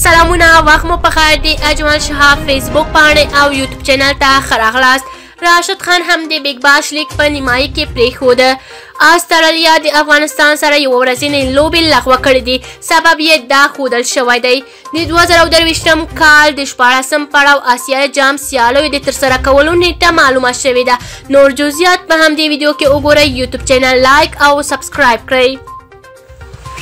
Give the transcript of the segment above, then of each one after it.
سلامونه، وخت مو په خیر. دی اجمل شهاب فیسبوک پاڼې او یوټیوب چینل ته ښه راغلاست. راشد خان هم د بیګ باش لیګ په نیمایي کې پرېښوده. استرالیا د افغانستان سره یوه ورځنۍ لوبې لغوه کړې دي، سبب یې دا ښودل شوی دی. د 2023 کال د 16 پړاو آسیا جام سیالیو د ترسره کولو نیټه معلومه شوې ده. نور جزئیات په همدې ویډیو کې وګورئ. یوټیوب چینل لایک او سبسکرایب کړئ.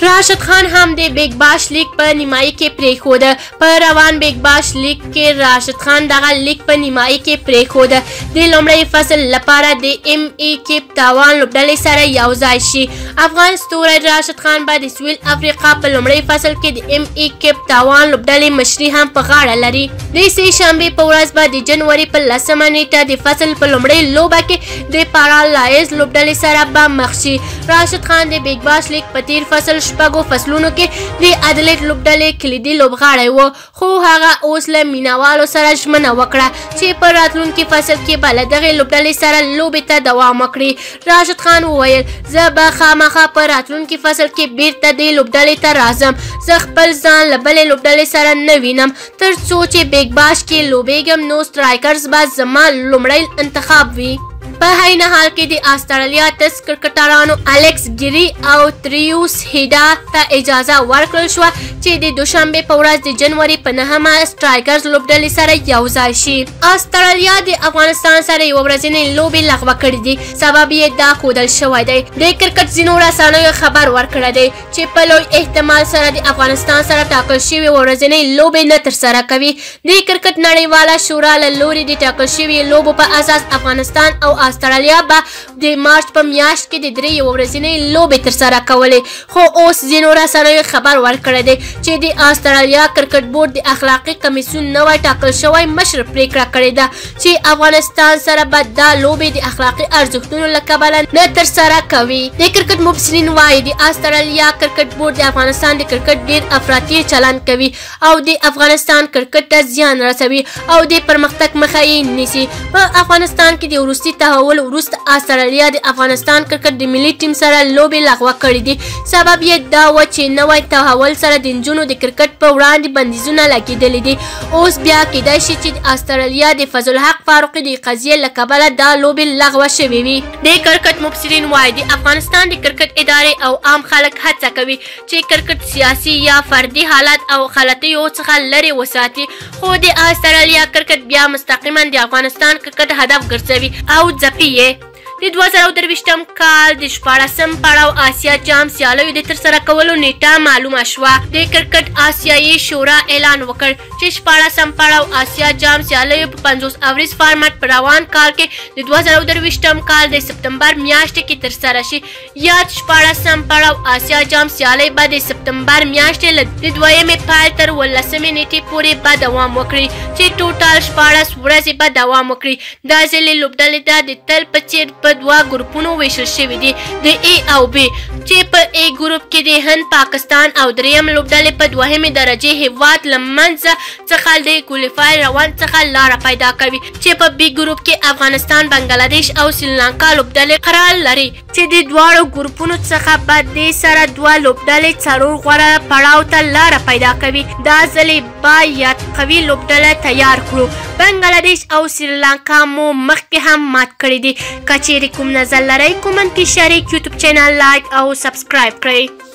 راشد خان هم د بیګ باش لیګ په نیمایي کې پرېښوده. په روان بیګ باش لیګ کې راشد خان دغه لیګ په نیمایي کې پرېښوده. د لومړي فصل لپاره د ام ای کیپ تاوان لوبډلې سره یو ځای شي. افغان ستوری راشد خان به د سویل افریقا په لومړي فصل کې د ام ای کیپ تاوان لوبډلې مشري هم په غاړه لري. د سې شنبې په ورځ به د جنوري په 10مه نیټه د فصل په لومړۍ لوبه کې د پارالایز لوبډلې سره به مخ شي. راشد خان د بیګ باش لیګ په تیر فصل شپږو فصلونو کې د ادلیټ لوبډلې کلیدي لوبغاړی و، خو هغه اوس له مینهوالو سره ژمنه وکړه چې په راتلونکي فصل کې به له دغې لوبډلې سره لوبې ته دوام وکړي. راشد خان وویل، زه به خامخا په راتلونکي فصل کې بیرته دې لوبډلې ته راځم. زه خپل ځان له بلې لوبډلې سره نه وینم. تر څو چې بیګ باش کې لوبېږم نو سټرایکرز به زما لومړی انتخاب وي. په عین حال کې د استرالیا ټیسټ کرکټرانو الکس ګری او تریوس هیډا ته اجازه ورکړل شوه چې د دوشنبې په ورځ د جنوري په 9مه سټرایکرز لوبډلې سره یو ځای شي. استرالیا د افغانستان سره یوه ورځنۍ لوبې لغوه کړې دي، سبب یې دا ښودل شوی دی. د کرکټ ځینو رسنیو خبر ورکړی دی چې په لوی احتمال سره د افغانستان سره ټاکل شوې ورځنۍ لوبې نه ترسره کوي. د کرکټ نړیواله شورا له لوري د ټاکل شوي لوبو په اساس افغانستان او استرالیا به د مارچ په میاشت کې د 3 یوه ورځنۍ لوبې ترسره کولې، خو اوس ځینو رسنیو خبر ورکړی دی چې د استرالیا کرکټ بورډ د اخلاقي کمیسیون نوی ټاکل شوی مشر پریکړه کړې ده چې افغانستان سره به دا لوبې د اخلاقي ارزښتونو له کبله نه ترسره کوي. د کرکټ مبصرین وایي د استرالیا کرکټ بورډ د افغانستان د کرکټ ډیر افراطي چلند کوي او د افغانستان کرکټ ته زیان رسوي او د پرمختګ مخه یې نیسي. په افغانستان کې د وروستي تحول وروسته استرالیا د افغانستان کرکټ د ملي ټیم سره لوبې لغوه کړې دي. سبب یې دا و چې نوی تحول سره د نجونو د کرکټ په وړاندې بندیزونه لګېدلي دي. اوس بیا کیدای شي چې د استرالیا د فضل حق فاروقي د قضیې له کبله دا لوبې لغوه شوې وي. د کرکټ مبصرین وایي د افغانستان د کرکټ ادارې او عام خلک هڅه کوي چې کرکټ سیاسي یا فردي حالت او غلطیو څخه لرې وساتي، خو د استرالیا کرکټ بیا مستقیما د افغانستان کرکټ هدف ګرځوي او ځپي یې. د 2023 کال د 16 پړاو آسیا جام سیالیو د ترسره کولو نیټه معلومه شوه. د کرکټ آسیایي شورا اعلان وکړ چې 16 پړاو آسیا جام سیالیو په 50 اوریز فارمټ په روان کال کې د 2023 کال د سپتمبر میاشتې کې ترسره شي. یاد 16 پړاو آسیا جام سیالۍ به د سپتمبر میاشتې له د دویمې پیل تر 18مې نیټې پورې به دوام وکړي چې ټوټال 16 ورځې به دوام وکړي. دا ځلې لوبډلې ته د تل په څېر په دوه ګروپونو ویشل شوي دي، د ای او بي، چې په ای ګروپ کې د هند، پاکستان او دریم لوبډلې په دوهمې درجې هیواد له منځه څخه د کوالیفای روان څخه لاره پیدا کوي، چې په بي ګروپ کې افغانستان، بنګلادیش او سریلانکا لوبډلې قرار لري، چې د دواړو ګروپونو څخه به دې سره دوه لوبډلې څلور غوره پړاو ته لاره پیدا کوي. دا ځلې باید قوي لوبډله تیار کړو. بنګلادیش او سریلانکا مو مخکې هم مات کړي دي. که چیرې کوم نظر لرئ کومنټ کې شریک، یوټیوب چینل لایک او سبسکرایب کړئ.